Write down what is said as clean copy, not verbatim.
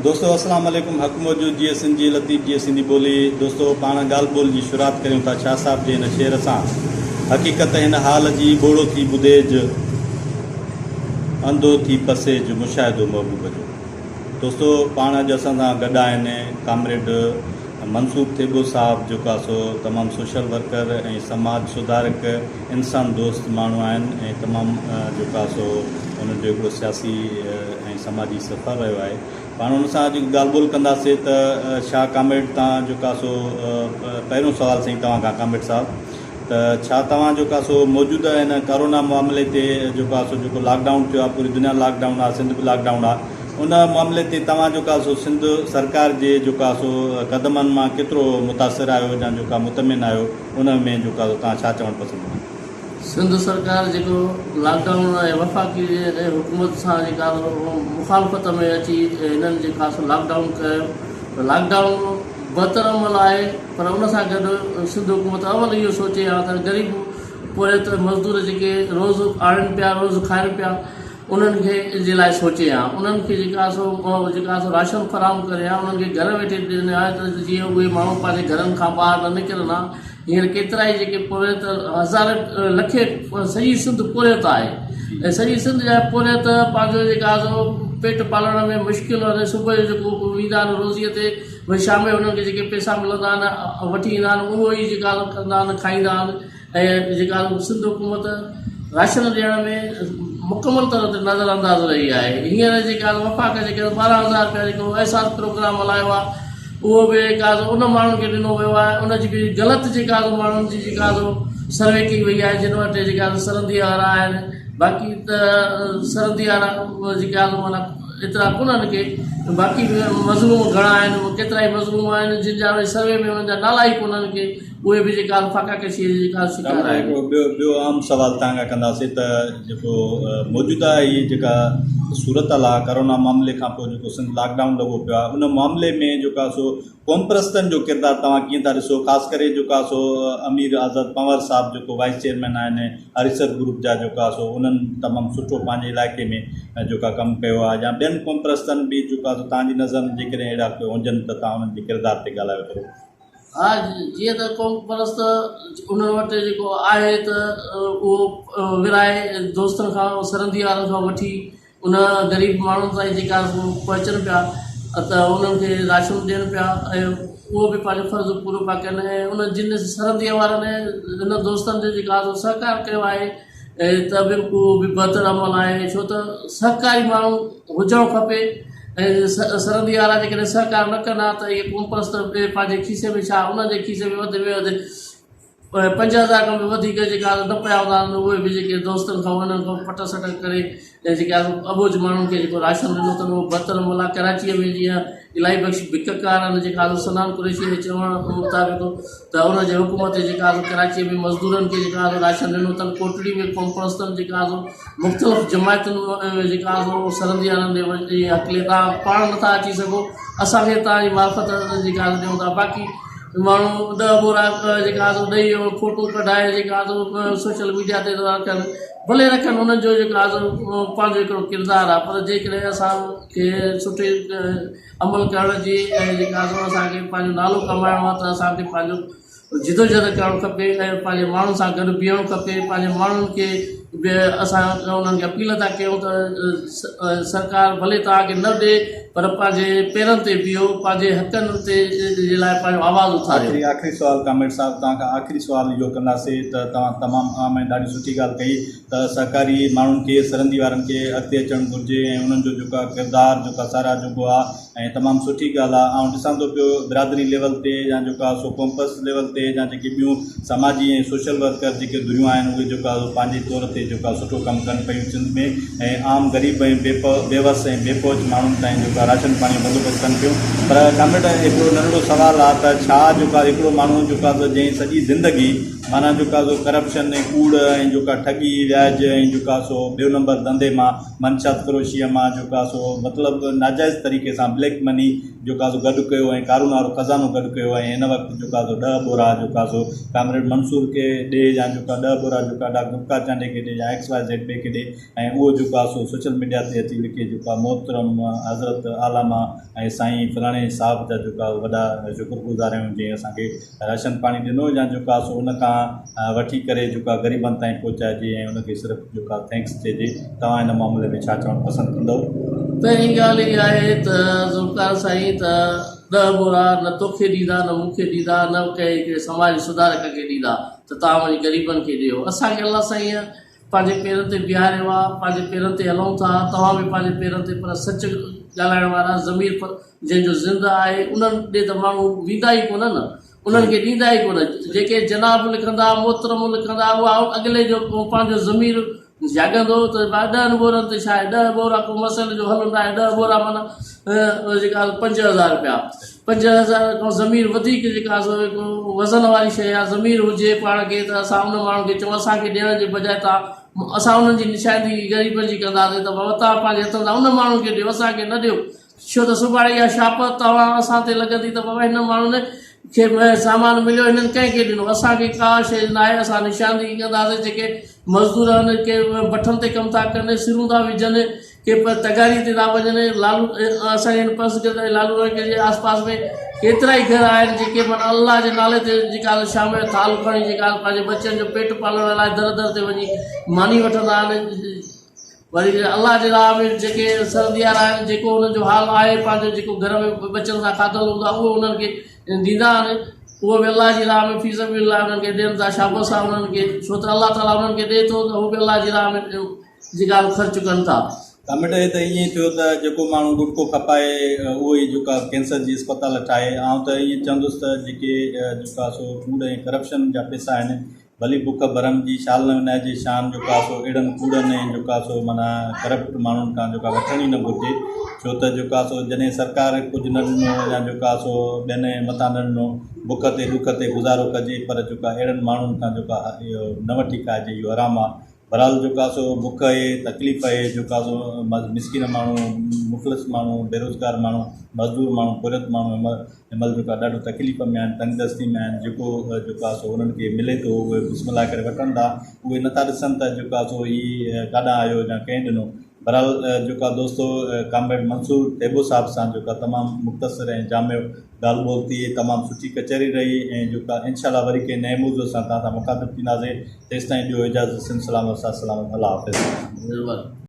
دوستو اسلام عليڪم حق موجود جيئي سنڌ جيئي لطيف جيئي سنڌي ٻولي دوستو پاڻ ڳالهه ٻولهه جي شروعات ڪريون ٿا شاهه صاحب جي هن شعر سان حقيقت هن حال جي ٻوڙو ٿي ٻڌيج انڌو ٿي پسيج مشاهدو محبوب جو دوستو پاڻ اڄ اسان سان گڏ آهن ڪامريڊ منصور ٿيٻو صاحب جيڪو آهي سو تمام سوشل ورڪر ۽ سماج سڌارڪ انسان دوست ماڻهو آهن ۽ تمام جيڪو آهي سو انهن جو هڪڙو سياسي ۽ سماجي سفر رهيو آهي. پاڻ ان سان اڄ ڳالهه ٻولهه ڪنداسين ته شاهه ڪامريڊ تان جيڪو آهي سو پهريون سوال سائين توهان کان ڪامريڊ صاحب ته ڇا توهان جيڪو آهي سو موجوده هن ڪورونا معاملي تي جيڪو آهي سو جيڪو لاڪ ڊائون ٿيو آهي پوري دنيا لاڪ ڊائون آهي سنڌ به لاڪ ڊائون آهي ان معاملي تي توهان جيڪو آهي سو سنڌ سرڪار جي جيڪو آهي سو قدمن مان ڪيترو متاثر آهيو يا جيڪو آهي مطمئن آهيو ان ۾ جيڪو آهي سو توهان ڇا چوڻ پسند ڪندا؟ سنڌ سرڪار جيڪو لاڪ ڊائون ۽ وفاقي حڪومت سان جيڪا مخالفت ۾ اچي هنن جيڪا سو لاڪ ڊائون ڪيو ته لاڪ ڊائون بهتر عمل آهي پر ان سان گڏ سنڌ حڪومت اول اهو سوچي ها ته غريب پورهيت مزدور جيڪي روز آڻين پيا روز کائن پيا انهن کي جي لاء سوچي ها انهن کي جيڪا سو جيڪا سو راشن فراهم ڪري ها انهن کي گهر ويٺي ڏين ها ته جيئن اهي ماڻهو پنهنجي گهرن کان ٻاهر نه نڪرن ها هينئر ڪيترائي جيڪي پورهيت هزارين لکين سڄي سنڌ پورهيت آهي ۽ سڄي سنڌ جا پورهيت پنهنجو جيڪا سو پيٽ پالڻ ۾ مشڪل آهي صبح جو جيڪو ويندا آهن روزيء تي وري شام جو انهن کي جيڪي پئسا ملندا آهن وٺي ايندا آهن اهو ئي جيڪا ڪندا آهن کائيندا آهن ۽ جيڪا سنڌ حڪومت راشن ڏيڻ ۾ مڪمل طور تي نظر انداز رهي آهي هينئر جيڪا وفاق جيڪي 12,000 رپيا جيڪو احساس پروگرام هلايو آهي اهو به جيڪا ان ماڻهن کي ڏنو ويو آهي ان جي به غلط جيڪا ماڻهن جي جيڪا سروي ڪئي وئي آهي جن وٽ جيڪا سرندي وارا آهن باقي ته سرندي وارا جيڪا معنيٰ ايترا ڪونهن ڪي باقي مظلوم گهڻا آهن ڪيترا ئي مظلوم آهن جن جا سروي ۾ انهن جا نالا ئي ڪونهن ڪي اهي به جيڪا فاقا ڪشيء جي جيڪا شڪار آهن. هڪڙو ٻيو ٻيو عام سوال توهان کان ڪنداسين ته جيڪو موجوده هي جيڪا صورتحال آهي ڪرونا معاملي کان پوء جيڪو سنڌ لاڪ ڊائون لڳو پيو آهي ان معاملي ۾ جيڪو آهي سو قومپرستن جو ڪردار توهان ڪيئن ٿا ڏسو خاص ڪري جيڪو آهي سو امير آزاد پنهور صاحب جيڪو وائيس چيئرمين آهن آريسر گروپ جا جيڪو آهي سو انهن تمام سٺو پنهنجي علائقي ۾ جيڪو آهي ڪم ڪيو آهي يا ٻين قومپرستن به جيڪو آهي سو توهان جي نظر ۾ جيڪڏهن اهڙا ڪي هجن ته توهان انهن جي ڪردار تي ڳالهايو ٿورو. ها جيئن ته قوم پرست انهن وٽ جيڪو آهي ته اهو ورهائي دوستن کان سرندي وارن کان وٺي ان غريب ماڻهن تائين جيڪا پهچن پيا ته انهن کي راشن ڏين پيا ۽ اهو به پنهنجو فرض پورو پيا ڪن ۽ ان جن سرندي وارن ان دوستن جو جيڪا سهڪار ڪيو آهي ته به اهو به بهتر عمل آهي ڇو ته سهڪاري ماڻهو هجڻ کپي ۽ سرندي وارا جيڪڏهن سهڪار نه ڪن ها ته اهي قومپرست به پنهنجي کيسي ۾ ڇا انهن جي کيسي ۾ وڌ ۾ وڌ 5000 کان به وڌيڪ جيڪا نه پيا هوندا آهن اهي به جيڪي دوستن کان انهن کان پٽ سٽ ڪري ۽ جيڪي اٻوجهه ماڻهن کي جيڪو راشن ڏنو اٿن اهو بهتر عمل آهي ڪراچيء ۾ جيئن الاهي بخش بڪڪار آهن جيڪا سنان قريشي جي چوڻ مطابق ته ان جي حڪم تي جيڪا سو ڪراچيء ۾ مزدورن کي جيڪا سو راشن ڏنو اٿن، ڪوٽڙي ۾ قومپرستن جيڪا سو مختلف جماعتن ۾ جيڪا سو سرندي وارن ڏي وڃي هڪلي توهان پاڻ نٿا اچي سگهو اسان کي توهان جي معرفت جيڪا سو ڏيون ٿا باقي ماڻهو ڏهه ٻورا جيڪا سو ڏئي فوٽو ڪڍائي جيڪا سو سوشل ميڊيا تي ٿا رکن ڀلي رکن انهن جو جيڪا سو پنهنجو هڪڙو ڪردار آهي پر جيڪڏهن اسان کي سٺي عمل ڪرڻ جي ۽ جيڪا سو اسان کي پنهنجو نالو ڪمائڻو آهي ته اسان کي پنهنجو جدوجهد ڪرڻ کپي ۽ پنهنجي ماڻهن سان گڏ بيهڻ کپي پنهنجي ماڻهن کي به اسان انهن کي اپيل ٿا ڪيون ته سرڪار ڀلي توهان کي نه ڏي پر پنهنجي پيرن تي بيهو پنهنجي حقن تي جي لاء پنهنجو آواز اٿاريو. آخري آخري سوال ڪامريڊ صاحب توهان کان آخري سوال اهو ڪنداسين ته توهان تمام اهم ۽ ڏاڍي سٺي ڳالهه ڪئي ته سهڪاري ماڻهن کي سرندي وارن کي اڳتي اچڻ گهرجي ۽ انهن جو جيڪو آهي ڪردار جيڪو آهي ساراهه جوڳو آهي ۽ تمام سٺي ڳالهه آهي آئون ڏسان ٿو پيو برادري ليول تي يا جيڪو آهي سو قومپرست ليول تي يا جيڪي ٻيون سماجي ۽ سوشل ورڪر جيڪي ڌريون آهن اهي جيڪو آهي سو پنهنجي طور تي جيڪو آهي سٺو ڪم ڪن پيون سنڌ ۾ ۽ عام غريب ۽ بي بيوس ۽ بي پهچ ماڻهن تائين جيڪو آهي راشن پاڻي جو بندوبست ڪن پيون پر ڪامريڊ هڪڙو ننڍڙو سوال آهي ته ڇا جيڪو آهي هڪڙو ماڻهو جيڪو آهي سو جنهن سڄي زندگي. معنيٰ جيڪا سو ڪرپشن ۽ ڪوڙ ۽ جيڪا ٺڳي وياج ۽ جيڪا سو ٻيو نمبر ڌنڌي مان منشيات فروشيء مان جيڪا سو مطلب ناجائز طريقي سان بليڪ مني جيڪا سو گڏ ڪيو ۽ ڪارو نارو خزانو گڏ ڪيو ۽ هن وقت جيڪا سو ڏهه ٻورا جيڪا سو ڪامريڊ منصور کي ڏي يا جيڪا ڏهه ٻورا جيڪا ڊاڪٽر گپتا چانڊيي کي ڏي يا ايڪس واء زيڊ ٻئي کي ڏي ۽ اهو جيڪو آهي سو سوشل ميڊيا تي اچي لکي جيڪو آهي محترم حضرت علامه ۽ سائين فلاڻي صاحب جا جيڪو آهي وڏا شڪر گذار آهيون جنهن اسان کي راشن پاڻي ڏنو يا جيڪو آهي سو ان کان وٺي ڪري جيڪو آهي غريبن تائين پهچائجي ۽ ان کي صرف جيڪو آهي thanks چئجي توهان ان معاملي ۾ ڇا چوڻ پسند ڪندؤ؟ پهرين ڳالهه اها آهي ته ذوالفقار سائين ته ڏهه ٻورا نه توکي ڏيندا نه مون کي ڏيندا نه ڪنهن هڪڙي سماجي سڌارڪ کي ڏيندا ته توهان وڃي غريبن کي ڏيو اسان کي الله سائينء پنهنجي پيرن تي بيهاريو آ، پنهنجي پيرن تي هلون ٿا، توهان به پنهنجي پيرن تي پر سچ ڳالهائڻ وارا ضمير جنهن جو زنده آهي انهن ڏي ته ماڻهو ويندا ئي ڪونه نه انهن کي ڏيندا ئي ڪونه جيڪي جناب لکندا محترم لکندا اها اڳلي جو پنهنجو ضمير جاڳندو ته ڀاء ڏهن ٻورن تي ڇا آهي ڏهه ٻورا ڪو مسئلي جو حل ناهي ڏهه ٻورا معنيٰ جيڪا 5000 رپيا 5000 کان ضمير وڌيڪ جيڪا سو هڪ وزن واري شيء آهي ضمير هجي پاڻ کي ته اسان ان ماڻهو کي چئون اسان کي ڏيڻ جي بجاء تان اسان انهن جي نشاندهي غريبن جي ڪنداسين ته بابا توهان پنهنجي هٿن سان ان ماڻهن کي ڏيو اسان کي نه ڏيو ڇو ته سڀاڻي اها شاپ توهان اسان تي لڳندي ته بابا هن ماڻهن کي سامان مليو هنن ڪنهن کي ڏنو اسان کي ڪا شيء ناهي اسان نشاندهي ڪنداسين جيڪي مزدور آهن ڪي بٺن تي ڪم ٿا ڪن سرون ٿا وجهن ڪي تغاري تي ٿا وڃن لالو اسان جي هن پس گرد لالو رنگ جي آس پاس ۾ ڪيترا ئي گهر آهن جيڪي معنيٰ الله جي نالي تي جيڪا شام جو ٿال کڻي جيڪا پنهنجي ٻچن جو پيٽ پالڻ لاء در در تي وڃي ماني وٺندا آهن وري الله جي راهه ۾ جيڪي سرنديار آهن جيڪو انهن جو حال آهي پنهنجو جيڪو گهر ۾ ٻچن سان کاڌل هوندو آهي اهو انهن کي ڏيندا آهن اهو به الله جي راهه ۾ في سبيل الله انهن کي ڏين ٿا شابس آهي انهن کي ڇو ته الله تعاليٰ انهن کي ڏئي ٿو ته هو به الله جي راهه ۾ جيڪا به خرچ ڪن ٿا. ڪاميٽ هي ته ائين ٿيو ته جيڪو ماڻهو گٽڪو کپائي اهو ئي جيڪا ڪينسر جي اسپتال ٺاهي. آئون ته ائين چوندس ته جيڪي جيڪا سو ڪوڙ ۽ ڪرپشن جا پيسا آهن ڀلي بک ڀرم جي شال نه وڃائجي شان جيڪا سو اهڙن ڪوڙن ۽ جيڪا سو معنيٰ ڪرپٽ ماڻهن کان جيڪا وٺڻ ئي نه گهرجي ڇو ته جيڪا سو جڏهن سرڪار ڪجهه نه ڏنو يا جيڪا سو ٻين مٿان نه ڏنو بک تي ڏک تي گذارو ڪجي پر جيڪا اهڙن ماڻهن کان جيڪا اهو نه وٺي کائجي اهو حرام آهي بھرحال جيڪو آ سو بک اھي تڪليف اھي جيڪو آ سو مسڪين ماڻھو مفلس ماڻھو بيروزگار ماڻھو مزدور ماڻھو پورھيت ماڻھو ھن مھل جيڪو آ ڏاڍو تڪليف ۾ آھن تنگ دستي ۾ آھن جيڪو جيڪو آ سو انھن کي ملي ٿو اھي بسم الله ڪري وٺن ٿا اھي نٿا ڏسن ته جيڪو آ سو ھي ڪاڏانھن آيو يا ڪنھن ڏنو بھرحال جيڪو آ دوستو ڪامريڊ منصور ٿيٻو صاحب سان جيڪو آ تمام مختصر ۽ جامع ڳالهه ٻولهه ٿي تمام سٺي ڪچهري رهي ۽ جيڪو آ انشاء الله وري ڪنهن نئين موضوع سان توهان سان مخاطب ٿينداسين تيستائين ڏيو اجازت سنڌ سلامت ساٿ سلامت الله حافظ. مھرباني.